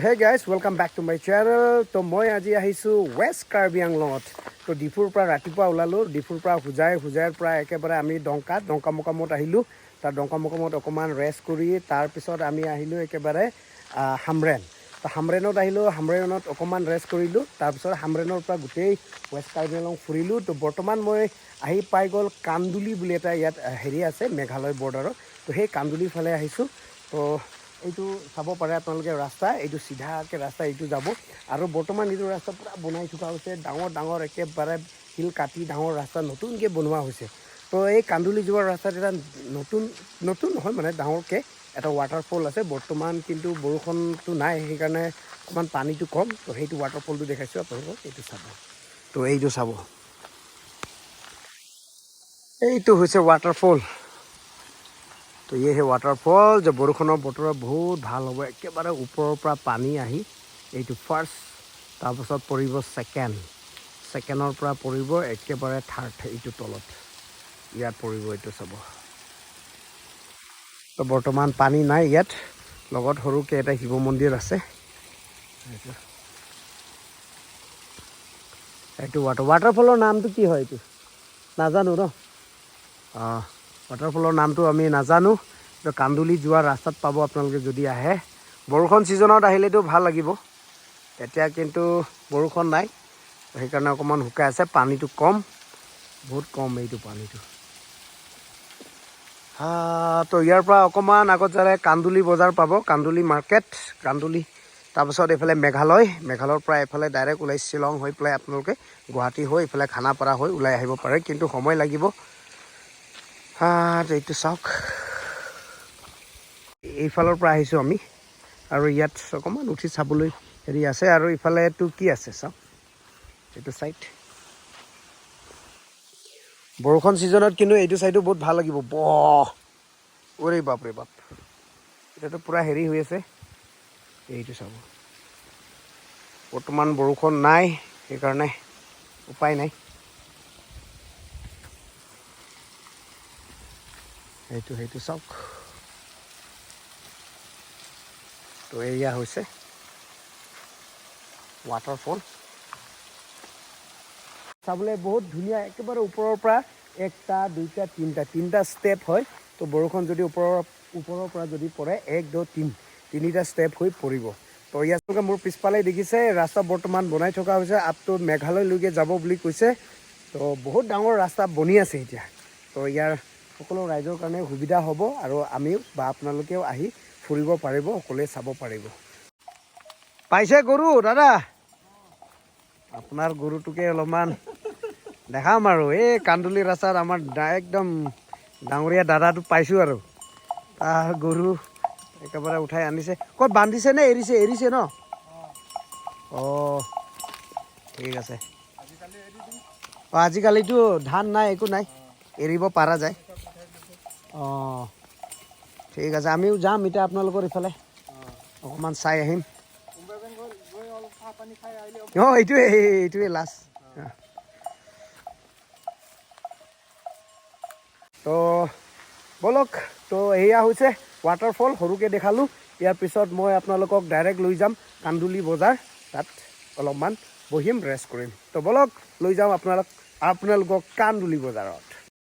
Hey guys, welcome back to my channel. তো মই আজি আহিছোঁ ৱেষ্ট কাৰ্বি আংলঙত। তো ডিফুৰ পৰা ৰাতিপুৱা ওলালোঁ। ডিফুৰ পৰা হোজাই, হোজাইৰ পৰা একেবাৰে আমি ডংকাত, ডংকা মোকামত আহিলোঁ। তাৰ ডংকা মোকামত অকণমান ৰেষ্ট কৰি তাৰপিছত আমি আহিলোঁ একেবাৰে হামৰেণ। তো হামৰেণত আহিলোঁ, হামৰেণত অকণমান ৰেষ্ট কৰিলোঁ। তাৰপিছত হামৰেণৰ পৰা গোটেই ৱেষ্ট কাৰ্বি আংলং ফুৰিলোঁ। তো বৰ্তমান মই আহি পাই গ'ল কান্দুলি বুলি এটা ইয়াত হেৰি আছে মেঘালয় বৰ্ডাৰত। তো সেই কান্দুলিৰ ফালে আহিছোঁ। তো এইটো চাব পাৰে আপোনালোকে ৰাস্তা, এইটো চিধাকৈ ৰাস্তা এইটো যাব। আৰু বৰ্তমান এইটো ৰাস্তা পূৰা বনাই থকা হৈছে। ডাঙৰ ডাঙৰ একেবাৰে শিল কাটি ডাঙৰ ৰাস্তা নতুনকৈ বনোৱা হৈছে। তো এই কান্দুলি যোৱাৰ ৰাস্তাত এটা নতুন, নতুন নহয় মানে ডাঙৰকৈ এটা ৱাটাৰফল আছে। বৰ্তমান কিন্তু বৰষুণটো নাই, সেইকাৰণে অকণমান পানীটো কম। তো সেইটো ৱাটাৰফলটো দেখাইছোঁ আপোনালোকক, এইটো চাব। তো এইটো চাব, এইটো হৈছে ৱাটাৰফল। তো এই সেই ৱাটাৰফল যে বৰষুণৰ বতৰত বহুত ভাল হ'ব। একেবাৰে ওপৰৰ পৰা পানী আহি এইটো ফাৰ্ষ্ট, তাৰপাছত পৰিব ছেকেণ্ড, ছেকেণ্ডৰ পৰা পৰিব একেবাৰে থাৰ্ড, এইটো তলত ইয়াত পৰিব, এইটো চাব। তো বৰ্তমান পানী নাই ইয়াত। লগত সৰুকৈ এটা শিৱ মন্দিৰ আছে। এইটো ৱাটাৰফলৰ নামটো কি হয় এইটো নাজানো ন। অঁ, ৱাটাৰফলৰ নামটো আমি নাজানো। তো কান্দুলি যোৱা ৰাস্তাত পাব আপোনালোকে যদি আহে। বৰষুণ ছিজনত আহিলেতো ভাল লাগিব। এতিয়া কিন্তু বৰষুণ নাই, সেইকাৰণে অকণমান শুকাই আছে। পানীটো কম, বহুত কম এইটো পানীটো। হা, তো ইয়াৰ পৰা অকণমান আগত যালে কান্দুলি বজাৰ পাব, কান্দুলি মাৰ্কেট, কান্দুলি। তাৰপাছত এইফালে মেঘালয়, মেঘালয়ৰ পৰা এইফালে ডাইৰেক্ট ওলাই শ্বিলং হৈ পেলাই আপোনালোকে গুৱাহাটী হৈ এইফালে খানাপাৰা হৈ ওলাই আহিব পাৰে, কিন্তু সময় লাগিব। হা, তো এইটো চাওক, এইফালৰ পৰা আহিছোঁ আমি। আৰু ইয়াত অকণমান উঠি চাবলৈ হেৰি আছে। আৰু ইফালেটো কি আছে চাওক, এইটো চাইড। বৰষুণ ছিজনত কিন্তু এইটো চাইডো বহুত ভাল লাগিব। বহ, ওৰে বাপ ৰে বাপ, এতিয়াতো পূৰা হেৰি হৈ আছে। এইটো চাব, বৰ্তমান বৰষুণ নাই, সেইকাৰণে উপায় নাই। সেইটো চাওক। তো এয়া হৈছে ৱাটাৰফল, চাবলৈ বহুত ধুনীয়া। একেবাৰে ওপৰৰ পৰা একটা, দুইটা, তিনিটা, তিনিটা ষ্টেপ হয়। তো বৰষুণ যদি ওপৰৰ পৰা যদি পৰে, এক, দুই, তিনি, তিনিটা ষ্টেপ হৈ পৰিব। তো ইয়াত মোৰ পিছফালে দেখিছে, ৰাস্তা বৰ্তমান বনাই থকা হৈছে। আপ টু মেঘালয়লৈকে যাব বুলি কৈছে। তো বহুত ডাঙৰ ৰাস্তা বনি আছে এতিয়া। তো ইয়াৰ সকলো ৰাইজৰ কাৰণে সুবিধা হ'ব আৰু আমিও বা আপোনালোকেও আহি ফুৰিব পাৰিব, সকলোৱে চাব পাৰিব। পাইছে গৰু দাদা? আপোনাৰ গৰুটোকে অলপমান দেখাম। আৰু এই কান্দুলি ৰাস্তাত আমাৰ একদম ডাঙৰীয়া দাদাটো পাইছোঁ আৰু তাৰ গৰু একেবাৰে উঠাই আনিছে। ক'ত বান্ধিছে নে এৰিছে? এৰিছে ন? অঁ, ঠিক আছে। অঁ, আজিকালিতো ধান নাই, একো নাই, এৰিব পৰা যায়। অঁ, ঠিক আছে। আমিও যাম এতিয়া আপোনালোকৰ ইফালে, অকণমান চাই আহিম। অঁ, এইটোৱে এইটোৱে লাষ্ট। তো ব'লক। তো এয়া হৈছে ৱাটাৰফল, সৰুকৈ দেখালোঁ। ইয়াৰ পিছত মই আপোনালোকক ডাইৰেক্ট লৈ যাম কান্দুলি বজাৰ, তাত অলপমান বহিম, ৰেষ্ট কৰিম। তো ব'লক, লৈ যাওঁ আপোনালোকক কান্দুলি বজাৰত।